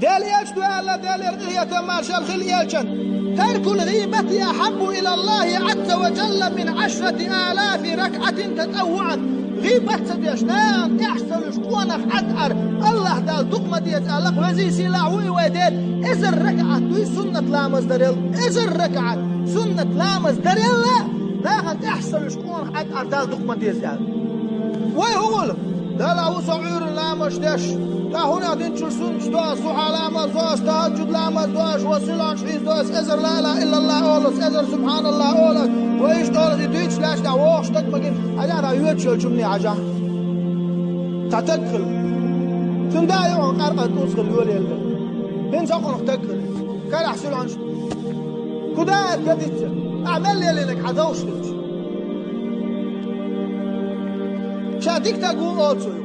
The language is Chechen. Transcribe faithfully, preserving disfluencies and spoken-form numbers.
Дела элча ду аьлла, Делера къинхетам, маршалла хилда элчан: «ترك الغيبة أحب إلى الله عز وجل من عشرة آلاف ركعة تطوعا». ГӀийбат ца деш, нахана тӀехьа ца луш, къонах Ӏад ара АллахӀ Дала дукха ма деза аьлла, везий сийлахь ву и вай Дела, эзар ракаӀат дуй суннат ламаз дарел, эзар ракаӀат суннат ламаз дарелла, нахана тӀехьа ца луш, къонах Ӏад ара Дала дукха ма деза аьлла. Вай хӀун гӀулакх? Дала ву со Ӏуьйранна ламазаш деш, тӀаккха хӀунах динчуьра суннаташ до ас, сухьа ламаз до ас, тахӀаджуд ламаз до ас, ва силанаш хьийза до ас, эзар ла илахӀа иллаллахӀ ола ас, эзар субхьаналлахӀ ола ас, ва иштта ола ас, и дуьйцуш лаьтташ тӀехьа вогӀуш стаг ма гина, хьажахьа, хьоьцучу элчанна хьажахьа. Цхьа стаг хилла. Цуьнан да юкъахь къаьркъа тӀулг хилла, йолаелла. ХӀинца хьокъанах стаг хилла. Карахь силанаш. Куда это годится? Ахь мел лелийнарг хьан довш хилча? Ша дика стаг ву оцу.